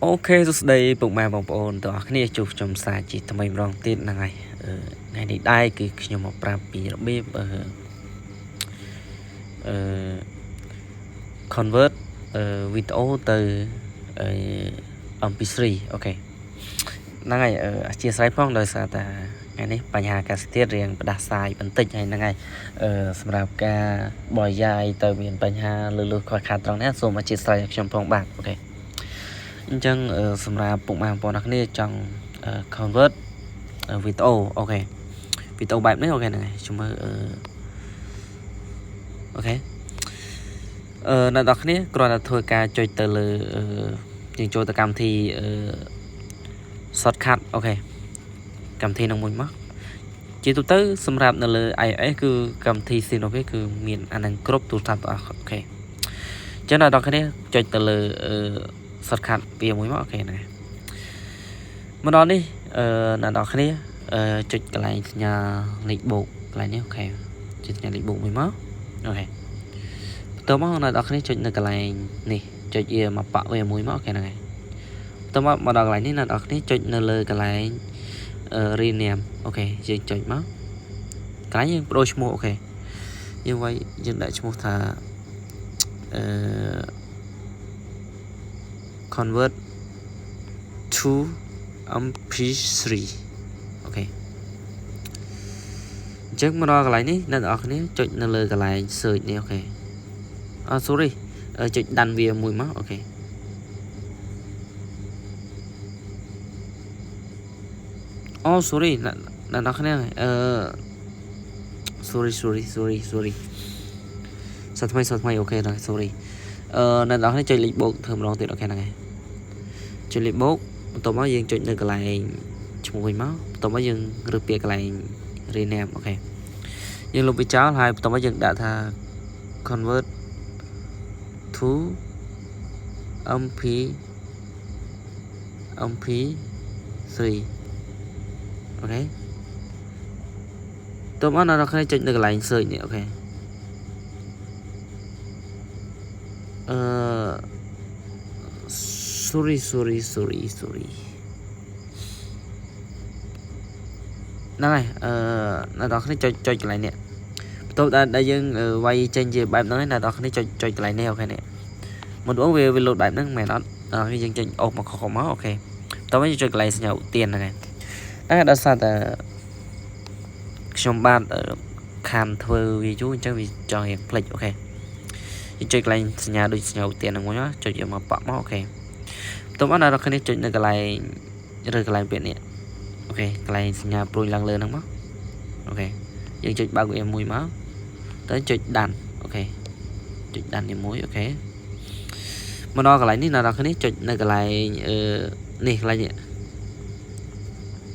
OK សួស្តីពុកម៉ែបងប្អូនទាំងអស់គ្នាជួបខ្ញុំសាជាថ្មីម្ដងទៀតហ្នឹងហើយអឺថ្ងៃនេះដែរគឺខ្ញុំមកប្រាប់ពីរបៀបអឺអឺ convert អឺវីដេអូទៅអឺ MP3 OK ហ្នឹងហើយអធ្យាស្រ័យផងដោយសារតែថ្ងៃនេះបញ្ហាអាកាសធាតុរៀងផ្ដាសាយបន្តិចហើយហ្នឹងហើយអឺសម្រាប់ការបរិយាយទៅមានបញ្ហាលឺលឺខ្វះខាតត្រង់នេះសូមអធ្យាស្រ័យឲ្យខ្ញុំផងបាទ OK អញ្ចឹងសម្រាប់ពុកម៉ែបងប្អូនអរគ្នាចង់ convert វីដេអូ OK វីដេអូបែបនេះ OK ហ្នឹងហើយជំមើ OK អឺអ្នកនរគ្នាគ្រាន់តែធ្វើការចុចទៅលើយើងចូលទៅកម្មវិធីអឺ shortcut OK កម្មវិធីនឹងមួយមកជាទូទៅសម្រាប់នៅលើ iOS គឺកម្មវិធី Synovate គឺមានអានឹងគ្រប់ទូរស័ព្ទទាំងអស់ OK អញ្ចឹងអ្នកនរគ្នាចុចទៅលើអឺ shortcut វាមួយមក OK ហ្នឹងមកដល់នេះអឺអ្នកនរគ្នាអឺចុចកន្លែងសញ្ញាលេខបូកកន្លែងនេះ OK ចុចសញ្ញាលេខបូកមួយមក OK បន្ទាប់មកអ្នកនរគ្នាចុចនៅកន្លែងនេះចុចវាមកប៉ក់វាមួយមក OK ហ្នឹងហើយបន្ទាប់មកមកដល់កន្លែងនេះអ្នកនរគ្នាចុចនៅលើកន្លែង rename OK យើងចុចមកកន្លែងយើងប្ដូរឈ្មោះ OK យើងវាយយើងដាក់ឈ្មោះថាអឺ convert to MP3 OK អញ្ចឹងមកដល់កន្លែងនេះអ្នកទាំងអស់គ្នាចុចនៅលើកន្លែង search នេះ OK អ sorry ចុច done វាមួយមក OK អូ sorry អ្នកទាំងអស់គ្នាអឺ sorry sorry sorry sorry សាថ្មីសាថ្មី OK ដល់ sorry អឺអ្នកទាំងអស់គ្នាចុចលេខបូកធ្វើម្ដងទៀត OK ហ្នឹងហើយចុចលេខបូកបន្ទាប់មកយើងចុចនៅកន្លែងឈ្មោះវិញមកបន្ទាប់មកយើងរើសពាក្យកន្លែង rename OK យើងលុបវាចោលហើយបន្ទាប់មកយើងដាក់ថា convert to MP3 OK តោះមកអ្នកនរគ្នាចុចនៅកន្លែង search នេះ OK អឺ sorry sorry sorry sorry ហ្នឹងហើយអឺអ្នកនរគ្នាចុចចុចកន្លែងនេះបន្ទាប់ដែលយើងវាយចេញជាបែបហ្នឹងអ្នកនរគ្នាចុចចុចកន្លែងនេះ OK នេះមុនដំបូងវាវាលោតបែបហ្នឹងមែនអត់យើងចេញអូសមកខុសមក OK បន្ទាប់មកយើងចុចកន្លែងសញ្ញាឧទានហ្នឹងហើយតែដោយសារតែខ្ញុំបាទខានធ្វើវាយូរអញ្ចឹងវាចង់រៀងភ្លេច OK យើងចុចកន្លែងសញ្ញាដូចសញ្ញាឧទានហ្នឹងមួយចុចយកមកប៉ក់មក OK បន្ទាប់មកអ្នកនរគ្នាចុចនៅកន្លែងឬកន្លែងពាក្យនេះ OK កន្លែងសញ្ញាព្រួយឡើងលើហ្នឹងមក OK យើងចុចបើកវាមួយមកទៅចុច done OK ចុច done នេះមួយ OK មកដល់កន្លែងនេះអ្នកនរគ្នាចុចនៅកន្លែងអឺនេះកន្លែងនេះ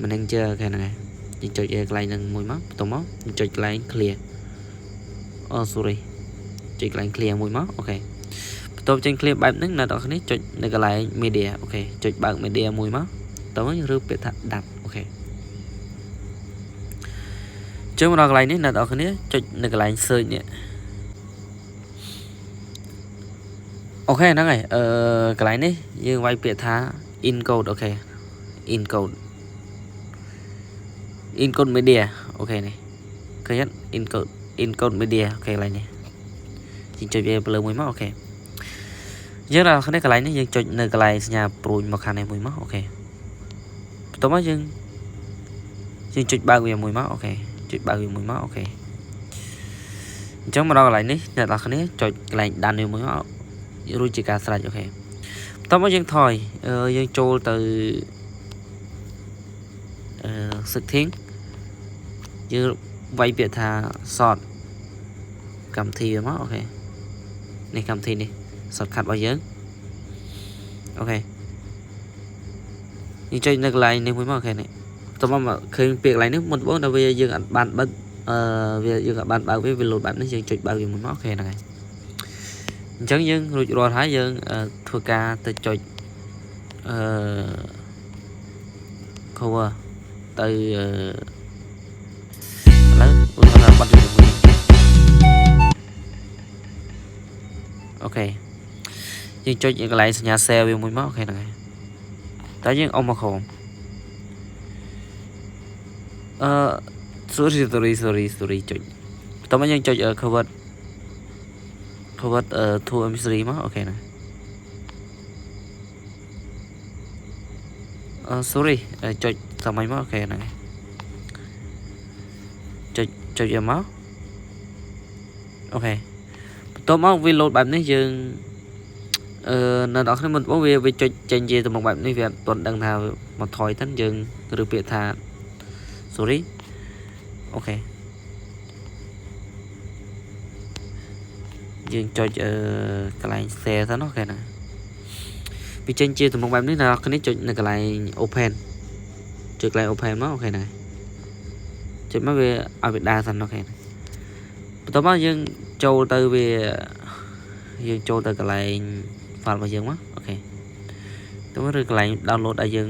manager OK ហ្នឹងហើយយើងចុចកន្លែងហ្នឹងមួយមកបន្ទាប់មកយើងចុចកន្លែង clear អូ sorry ចុចកន្លែង clear មួយមក OK បន្ទាប់ចេញ clear បែបហ្នឹងអ្នកនរគ្នាចុចនៅកន្លែង media OK ចុចបើក media មួយមកតើយើងរើពាក្យថា done OK ចឹងមកដល់កន្លែងនេះអ្នកនរគ្នាចុចនៅកន្លែង search នេះ OK ហ្នឹងហើយអឺកន្លែងនេះយើងវាយពាក្យថា encode OK encode encode media OK នេះឃើញអត់ encode encode media OK កន្លែងនេះយើងចុចវាលើមួយមក OK យើងដល់គ្នាកន្លែងនេះយើងចុចនៅកន្លែងសញ្ញាព្រួយមកខាងនេះមួយមក OK បន្ទាប់មកយើងយើងចុចបើកវាមួយមក OK ចុចបើកវាមួយមក OK អញ្ចឹងមកដល់កន្លែងនេះអ្នកនរគ្នាចុចកន្លែង done វាមួយមករួចជាការស្រេច OK បន្ទាប់មកយើងថយយើងចូលទៅអឺ setting យើងវាយពាក្យថា short កម្មវិធីវាមក OK នេះកម្មវិធីនេះ shortcut របស់យើង OK យើងចុចនៅកន្លែងនេះមួយមក OK នេះបន្ទាប់មកឃើញពាក្យកន្លែងនេះមុនដំបូងដល់វាយើងអត់បានបិទអឺវាយើងអត់បានបើកវាវាលោតបែបនេះយើងចុចបើកវាមួយមក OK ហ្នឹងហើយអញ្ចឹងយើងរួចរាល់ហើយយើងធ្វើការទៅចុចអឺ cover ទៅឥឡូវឧទាហរណ៍ថាបាត់ជាមួយ OK យើងចុចកន្លែងសញ្ញា share វាមួយមក OK ហ្នឹងហើយ តែយើងអុំមកក្រោមអឺ sorry, sorry, sorry, sorry ចុចបន្ទាប់មកយើងចុច convert to MP3 មក OK ណាអឺ sorry ចុចសម័យមក OK ហ្នឹងចុចចុចយកមក OK បន្ទាប់មកវា load បែបនេះយើងអឺនៅដល់គ្នាមុនបងវាវាចុចចេញជាទំងបែបនេះវាអត់ទាន់ដឹងថាមកថយទៅយើងឬពាក្យថា sorry OK យើងចុចអឺកន្លែង share ទៅនោះ OK ណាវាចេញជាទំងបែបនេះអ្នកគ្នាចុចនៅកន្លែង open ចុចកន្លែង open មក OK ណាចុចមកវាឲ្យវាដើរសិន OK ណាបន្ទាប់មកយើងចូលទៅវាយើងចូលទៅកន្លែង file របស់យើងមក OK ទៅឬកន្លែង download ដែលយើង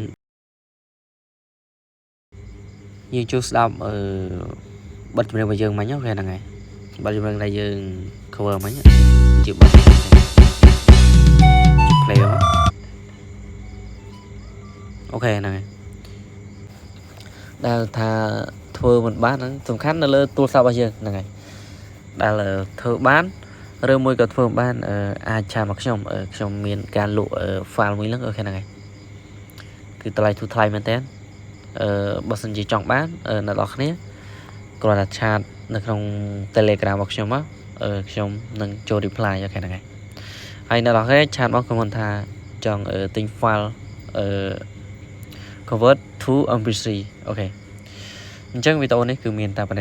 យើងចូលស្ដាប់អឺបទចម្រៀងរបស់យើងមិញ OK ហ្នឹងហើយបទចម្រៀងដែលយើង cover មិញជាបទ play មក OK ហ្នឹងហើយដែលថាធ្វើមិនបានហ្នឹងសំខាន់នៅលើទូរស័ព្ទរបស់យើងហ្នឹងហើយដែលធ្វើបានឬមួយក៏ធ្វើមិនបានអាច chat មកខ្ញុំខ្ញុំមានការលក់ file មួយហ្នឹង OK ហ្នឹងហើយគឺតម្លៃធូរថ្លៃមែនតើអឺបើសិនជាចង់បានអ្នកនរគ្នាគ្រាន់តែ chat នៅក្នុង Telegram របស់ខ្ញុំមកខ្ញុំនឹងចូល reply OK ហ្នឹងហើយហើយអ្នកនរគ្នា chat មក comment ថាចង់ទិញ file អឺ convert to MP3 OK អញ្ចឹងវីដេអូនេះគឺមានតែប៉ុណ្ណេះ។